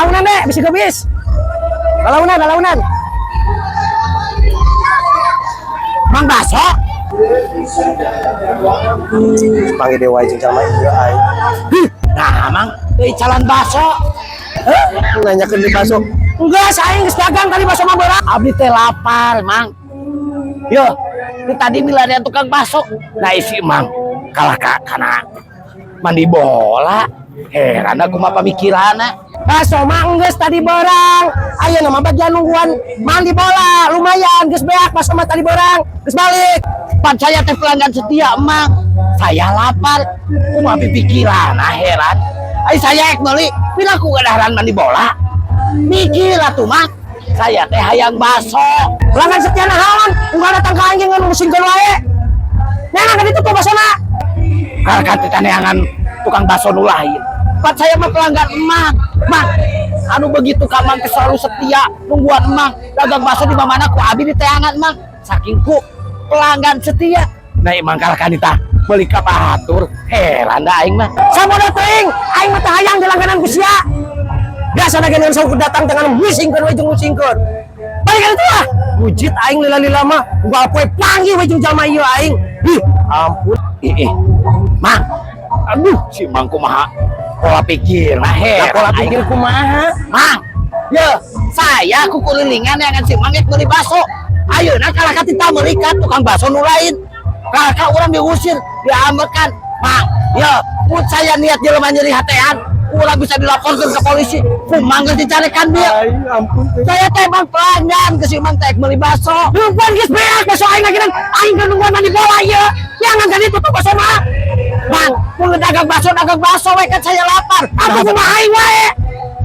Lalaunan deh, bisa gebis. Lalaunan, lalaunan. Mang baso. Panggil dewa jeung jalma ieu aing. Hih, nah mang, deui calon baso. Hah? Nanyakeun di baso. Enggak, saya geus dagang tadi baso mah beurang. Abdi teh lapar, Mang. Yo, ini tadi milarian tukang baso. Nah isi Mang kalah ka kana mandi bola. Heran aku mah pamikiranna. Baso mah geus tadi beurang. Ayeuna mah bagian nungguan mandi bola, lumayan geus beak baso mah tadi beurang. Geus balik. Pan saya teh pelanggan setia, Mang. Saya lapar, kumaha pikiranna heran. Ai saya ek meuli, piraku kadaharan mandi bola. Mikir atuh Mang. Saya teh hayang baso. Pelanggan setia nahaon, unggal datang ka anjing ngan musingkeun wae. Neangan ka ditu tuh basona. Karena teh neangan tukang baso nu lain. Pan saya mah pelanggan emang. Mang, anu begitu ka Mang teh selalu setia nungguan emang. Dagang baso di mana ku abi diteangan Mang. Saking ku pelanggan setia. Nah emang kalah kanita beli ka batur. Heran da aing mah. Sabodo teuing, aing mah teu hayang di langganan ku sia. Biasa na geus saukur datang dengan musingkeun we jeung musingkeun. Balik ka ditu ah. Mujid aing lila-lila mah unggal poe panggih we jeung jalma ieu aing. Ih, ampun. Ih, ih. Mang. Aduh, si Mang kumaha pola pikir nah heran. Nah, pola pikir aing. Kumaha? Mang, ye, saya kukulilingan yang si Mang beli baso. Ayeuna kalah ka tita meuli ka tukang baso nu lain. Kalah ka urang diusir, diamekan. Mang, ye, mun saya niat jelema nyeri hatean, urang bisa dilaporkan ke polisi. Ku Mang geus dicarekan dia. Aing ampun teh. Saya teh emang pelanggan ke si Mang teh meuli baso. Nungguan geus beak baso aing lagi aing keur nungguan mandi bola ieu. Jangan ka ditu tuh baso mah. Mang, mun dagang baso we kan saya lapar. Atuh kumaha aing wae.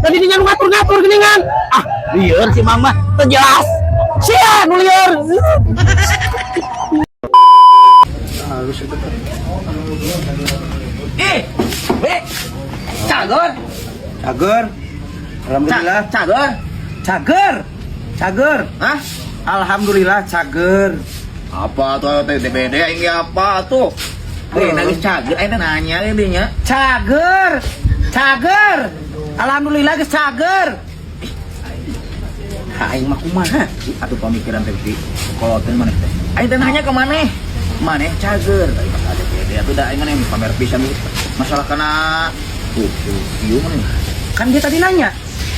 Tadi dinya nu ngatur-ngatur geuningan. Ah, lieur si Mang mah teu jelas. Sia nu lieur. Halus itu teh. Eh, be, cagor, Cager. Alhamdulillah. Cagor, Cager. Cager. Hah? Alhamdulillah cager. Apa tuh teh DBD ini apa tuh? Eh, nangis cager, eh nanya ini nya. Cager. Cager. Alhamdulillah geus cager. Aing mah kumaha? Atuh pemikiran teh di koloten mana teh? Aing teh nanya ke maneh? Maneh cager. Aing masalah DBD atuh da aing maneh pamer pisan masalah kana tuh ieu maneh. Kan dia tadi nanya.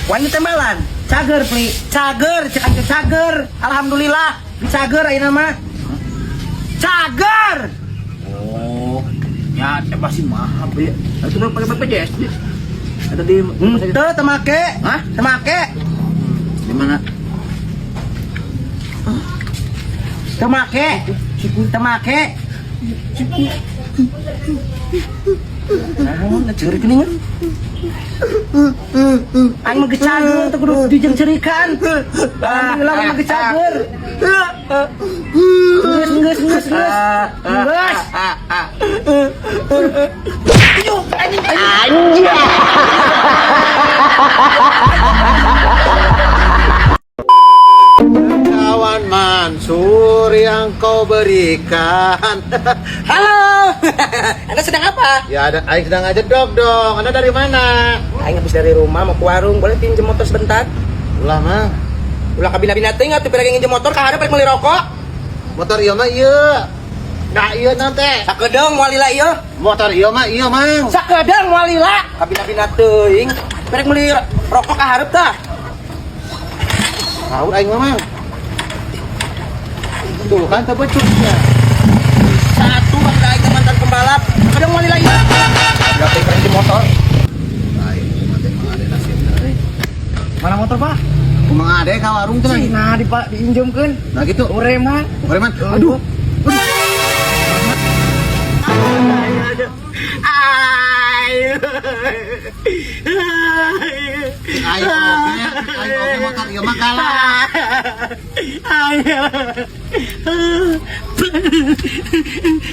Wah ini tembalan. Cager, Pli. Cager, cek aing teh cager. Alhamdulillah, cager ayeuna mah. Cager. Oh, ya teh pasti mahal be. Itu pakai BPJS di. Ada di Henteu teu make. Hah? Teu make. Di mana? Teu make. Teu make. Naon ceurik geuningan? Aing mah geus cager teu kudu dijeung-ceurikan. Alhamdulillah mah geus cager. Geus geus geus geus. Geus. Anjing. Kawan Mansur yang kau berikan. Halo. Anda sedang apa? Ya ada, aing sedang aja dog dong. Anda dari mana? Aing habis dari rumah mau ke warung, boleh pinjem motor sebentar? Ulah mah. Ulah kabina-bina teuing atuh pirang nginjem motor ka hareup rek meuli rokok. Motor ieu mah ieu. Nah ieu nanti. Sakedeung moal lila ieu. Motor ieu mah ieu mang. Sakedeung moal lila. Kabina-bina teuing. Pirang meuli rokok ka hareup tah. Tahu aing mah mang. Tuh kan teu becusnya. Satu bangda aing mantan pembalap. Sakedeung moal lila ieu. Berapa keren di motor? Aing mah teh mang ade nasibna euy. Mana motor, Pak? Kumaha ade ka warung teh? Nah, di Pak diinjemkeun. Nah gitu. Ureman. Preman. Aduh. Aing oge, aing oge motor ieu mah kalah.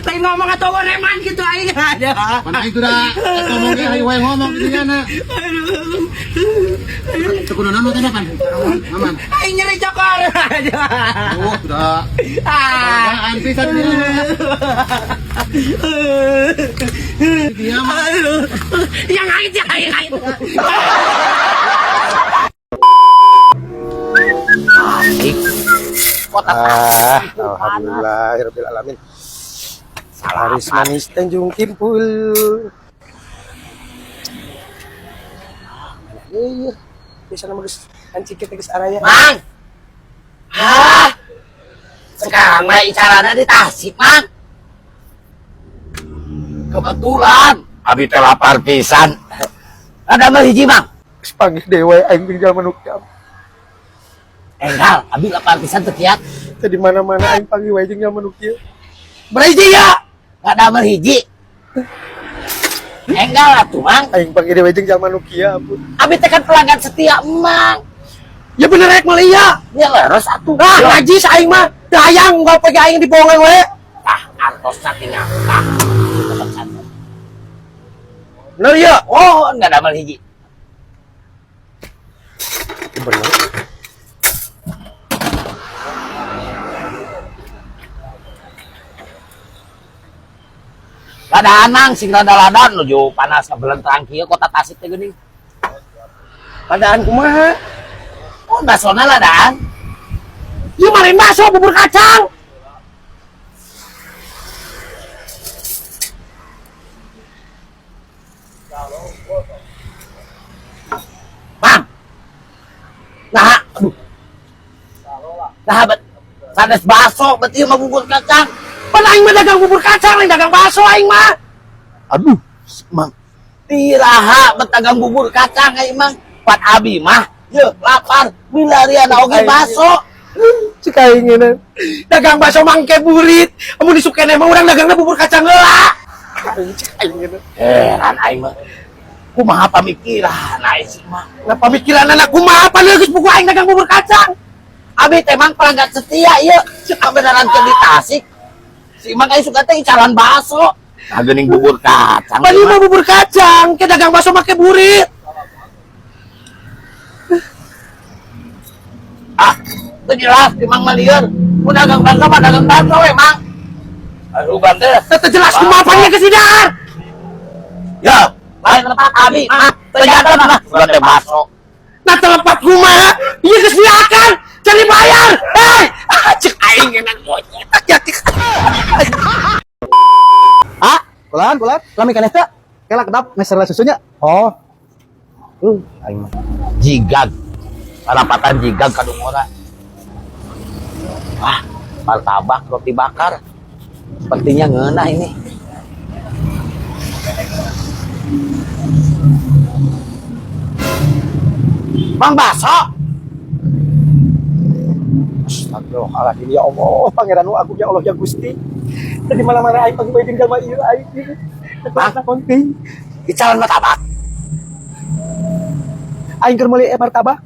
Lain ngomong atau reman gitu aing ada. Mana aing tuh dah ngomong ge aing wae ngomong gitu nya na. Teu kudu naon teh pan? Aman. Aing nyeri cokor. Oh, sudah. Penghargaan pisan dia. Dia mah. Aduh. Yang aing aing aing. Kota Ah, Tasik. alhamdulillahirabbil alamin. Laris manis Tanjung Kimpul. Iya, bisa nama geus anjing kita geus araya. Mang. Hah? Sekarang mah icarana di Tasik, Mang. Kebetulan abi teh lapar pisan. Ada mah hiji, Mang. Geus panggih deui aing jeung jalma nu kieu. Enggal, abi lapar pisan teu kiat. Teu di mana-mana aing panggih wae jeung jalma nu kieu. Berhiji ya? Ada mah hiji. Enggal atuh, Mang. Aing panggih deui jeung jalma nu kieu ampun. Abi teh kan pelanggan setia, Mang. Ya bener rek meuli ya. Ya leres atuh. Ah, najis aing mah. Teu hayang unggal poe aing dibohongan we. Tah, artosna tinggal. Tah. Tetep santai. Bener ya? Oh, enggak ada hiji. Bener. Ladaan Mang, sing rada-ladan nuju panas ngebelentrang kieu kota Tasik teh geuning. Ladaan kumaha? Oh, basona ladaan. Ieu mah lain bakso bubur kacang. Mang. Nah, aduh. Nah, bet sanes baso bet ieu mah bubur kacang. Pan aing mah dagang bubur kacang lain dagang bakso aing mah. Aduh, Mang. Tiraha bet dagang bubur kacang aing Mang. Pan abi mah ye lapar milarian oge baso. Cik aing ngeunah. Dagang bakso mangke burit. Amun disukene mah urang dagangna bubur kacang heula. Aing cik aing ngeunah. Heran aing mah. Kumaha pamikiran aing sih mah. Nah pamikiran anak kumaha pan geus buku aing dagang bubur kacang. Abi teh mang pelanggan setia ieu. Kabeneran keur di Tasik. Si Mang aing suka teh icaran baso. Nah geuning bubur kacang. Pan ieu mah bubur kacang, ke dagang bakso make burit. Ah, teu jelas si Mang mah lieur. Mun dagang bakso mah dagang bakso we, Mang. Aduh teh. Teu jelas kumaha pan geus didahar. Ya, lain tempat abi mah. Teu jantan mah. Sugan teh bakso. Nah telepat kumaha? Ieu geus diakan. Cari bayar. Hei, ah, cek aing ngeunang monyet. Ya cek. Ah, kulan, kulan. Lami keneh teh. Kela kedap meser susunya. Oh. Aing mah. Jigag. Parapatan jigag kadungora. Wah, martabak roti bakar. Sepertinya ngeunah ini. Mang baso. Astagfirullahaladzim ya Allah, pangeran nu agung ya Allah ya Gusti. Teu di mana-mana aing panggih wae jeung jalma ieu aing. Mang. Konting. Icalan martabak. Aing keur meuli martabak.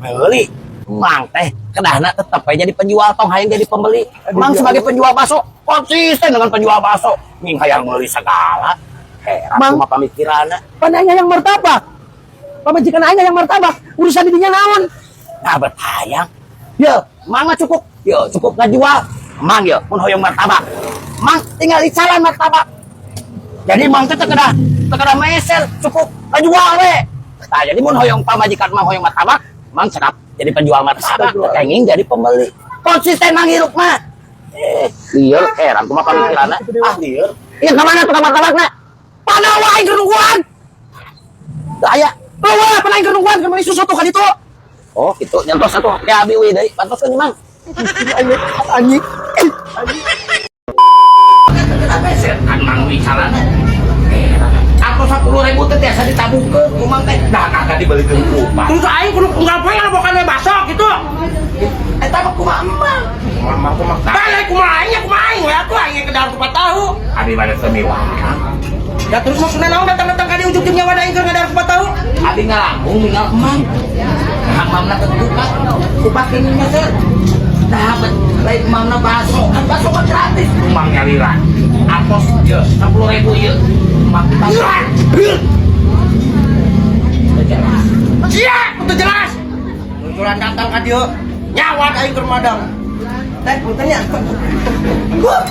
Meuli. Mang teh kedahna tetep aja jadi penjual tong hayang jadi pembeli. Aduh, Mang ya sebagai Allah. penjual bakso konsisten dengan penjual bakso. Ming hayang meuli segala. Heran Mang. kumaha pamikiranna. Pan aing hayang martabak. Pamajikan aing hayang martabak. Urusan didinya naon? Nah bertayang. Yo, mang mah cukup. Yo, cukup ngajual. Mang yo, mun hoyong martabak. Mang tinggal icalan martabak. Jadi mang teh teu kedah meser, cukup ngajual we. Nah, jadi mun hoyong pamajikan mang hoyong martabak, mang cekap jadi penjual martabak, kenging jadi pembeli. Konsisten mang hirup mah. Lieur heran kumaha pamikiranna. Ah, lieur. Ieu ka mana tukang martabakna? Pana wae aing keur nungguan. Teu aya. Eueuh, pan aing keur nungguan keur meuli susu tuh ka ditu. Oh, gitu. Nyentos atuh ke abi we deui. Pantoskeun mang. Aing anjing. Setan mang wicarana. Atau 10.000 teh tiasa ditabungkeun ku mang teh. Nah, kagak dibelikeun kupat. Terus aing kudu unggal poe ngalabokan we bakso gitu. Eta mah kumaha emang? Kumaha kumaha. Balik kumaha aing ya kumaha aing we atuh aing ke dalam kupat tahu. Abi bade teu miwarang. Ya terus maksudna naon datang-datang ka dieu ujug jeung nyawa aing keur ngadahar kupat tahu? Abi ngalangkung ninggal emang. Nah, mamna teu kupat. Kupat ini mah teh. Nah, lain mamna bakso. Kan bakso mah gratis. Emang nyalira. Atos ieu 10.000 ieu. Emang bakso. Jelas. Sia, itu jelas. Munculan datang ka dieu. Nyawa aing keur madang. Teh punten nya. Huh.